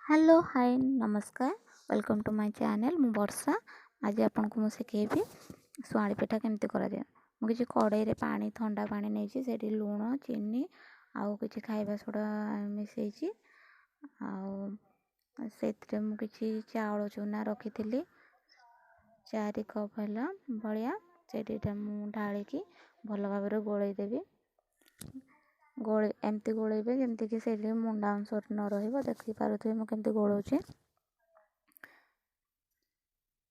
Hello, ହାଏ, ନମସ୍କାର। Welcome to my channel. ମୁଁ ବର୍ଷା। ଆଜି ଆପଣଙ୍କୁ ମୁଁ ଶିଖେଇବି ଶୁଆଁଳି ପିଠା କେମିତି କରାଯାଏ। ମୁଁ କିଛି କଡ଼େଇରେ ପାଣି, ଥଣ୍ଡା ପାଣି ନେଇଛି। ସେଇଠି ଲୁଣ, ଚିନି ଆଉ କିଛି ଖାଇବା ସୋଡ଼ା ମିଶାଇଛି ଆଉ ସେଥିରେ ମୁଁ କିଛି ଚାଉଳ ଚୁନା ରଖିଥିଲି, 4 କପ୍ ହେଲା ଭଳିଆ। ସେଇଠିଟା ମୁଁ ଢାଳିକି ଭଲ ଭାବରେ ଗୋଳେଇ ଦେବି। ଗୋଳେଇ ଏମିତି ଗୋଳେଇବେ ଯେମିତିକି ସେଇଠି ମୁଣ୍ଡା ଅଂଶ ନ ରହିବ। ଦେଖିପାରୁଥିବେ ମୁଁ କେମିତି ଗୋଳଉଛି।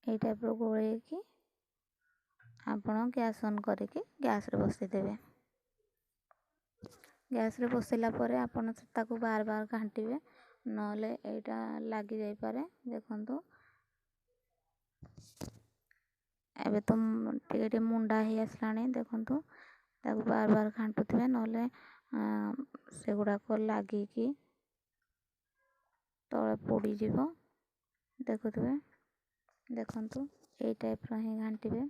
ଏଇ ଟାଇପ୍ର ଗୋଳେଇକି ଆପଣ ଗ୍ୟାସ୍ ଅନ୍ କରିକି ଗ୍ୟାସ୍ରେ ବସେଇଦେବେ। ଗ୍ୟାସ୍ରେ ବସେଇଲା ପରେ ଆପଣ ତାକୁ ବାର ବାର ଘାଣ୍ଟିବେ, ନହେଲେ ଏଇଟା ଲାଗିଯାଇପାରେ। ଦେଖନ୍ତୁ, ଏବେ ତ ଟିକେ ଟିକେ ମୁଣ୍ଡା ହେଇ ଆସିଲାଣି। ଦେଖନ୍ତୁ, ତାକୁ ବାର ବାର ଘାଣ୍ଟୁଥିବେ, ନହେଲେ ସେଗୁଡ଼ାକ ଲାଗିକି ତଳେ ପୋଡ଼ିଯିବ। ଦେଖୁଥିବେ, ଦେଖନ୍ତୁ, ଏଇ ଟାଇପ୍ର ହିଁ ଘାଣ୍ଟିବେ।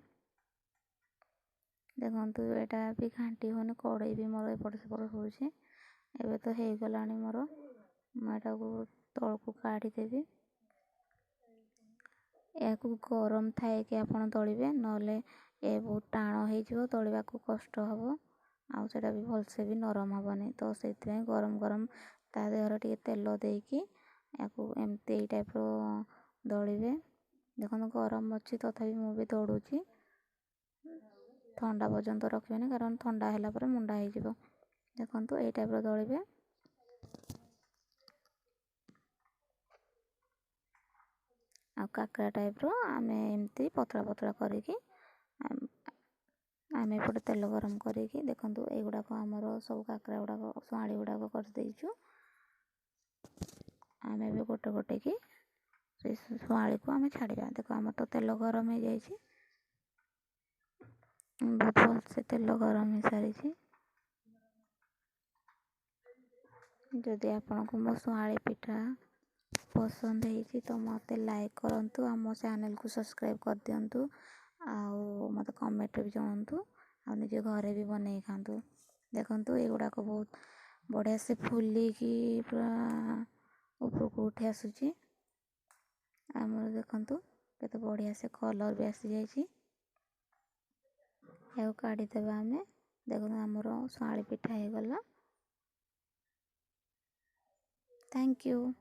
ଦେଖନ୍ତୁ, ଏଇଟା ବି ଘାଣ୍ଟି ହେଉନି, କଡ଼େଇ ବି ମୋର ଏପଟ ସେପଟ ହେଉଛି। ଏବେ ତ ହେଇଗଲାଣି ମୋର। ମୁଁ ଏଟାକୁ ତଳକୁ କାଢ଼ିଦେବି। ଏହାକୁ ଗରମ ଥାଇକି ଆପଣ ଦଳିବେ, ନହେଲେ ଏ ବହୁତ ଟାଣ ହେଇଯିବ, ଦଳିବାକୁ କଷ୍ଟ ହେବ ଆଉ ସେଇଟା ବି ଭଲସେ ବି ନରମ ହେବନି। ତ ସେଇଥିପାଇଁ ଗରମ ଗରମ ତା ଦେହରେ ଟିକେ ତେଲ ଦେଇକି ଏହାକୁ ଏମିତି ଏଇ ଟାଇପ୍ର ଦଳିବେ। ଦେଖନ୍ତୁ, ଗରମ ଅଛି, ତଥାପି ମୁଁ ବି ଦଳୁଛି। ଥଣ୍ଡା ପର୍ଯ୍ୟନ୍ତ ରଖିବେନି, କାରଣ ଥଣ୍ଡା ହେଲା ପରେ ମୁଣ୍ଡା ହେଇଯିବ। ଦେଖନ୍ତୁ, ଏଇ ଟାଇପ୍ର ଦଳିବେ। ଆଉ କାକରା ଟାଇପ୍ର ଆମେ ଏମିତି ପତଳା ପତଳା କରିକି ଆମେ ଏପଟେ ତେଲ ଗରମ କରିକି, ଦେଖନ୍ତୁ, ଏଇଗୁଡ଼ାକ ଆମର ସବୁ କାକରା ଗୁଡ଼ାକ, ଶୁଆଁଳି ଗୁଡ଼ାକ କରିଦେଇଛୁ। ଆମେ ଏବେ ଗୋଟେ ଗୋଟେକି ସେଇ ଶୁଆଁଳିକୁ ଆମେ ଛାଡ଼ିବା। ଦେଖ, ଆମର ତ ତେଲ ଗରମ ହେଇଯାଇଛି, ବହୁତ ଭଲସେ ତେଲ ଗରମ ହେଇସାରିଛି। ଯଦି ଆପଣଙ୍କୁ ମୋ ଶୁଆଁଳି ପିଠା ପସନ୍ଦ ହେଇଛି ତ ମୋତେ ଲାଇକ୍ କରନ୍ତୁ ଆଉ ମୋ ଚ୍ୟାନେଲ୍କୁ ସବସ୍କ୍ରାଇବ୍ କରିଦିଅନ୍ତୁ ଆଉ ମୋତେ କମେଣ୍ଟରେ ବି ଜଣାନ୍ତୁ ଆଉ ନିଜ ଘରେ ବି ବନେଇ ଖାଆନ୍ତୁ। ଦେଖନ୍ତୁ, ଏଗୁଡ଼ାକ ବହୁତ ବଢ଼ିଆ ସେ ଫୁଲିକି ପୁରା ଉପରକୁ ଉଠି ଆସୁଛି ଆମର। ଦେଖନ୍ତୁ, କେତେ ବଢ଼ିଆ ସେ କଲର୍ ବି ଆସିଯାଇଛି। ଏହାକୁ କାଢ଼ିଦେବା ଆମେ। ଦେଖନ୍ତୁ, ଆମର ଶୁଆଁଳି ପିଠା ହେଇଗଲା। Thank you.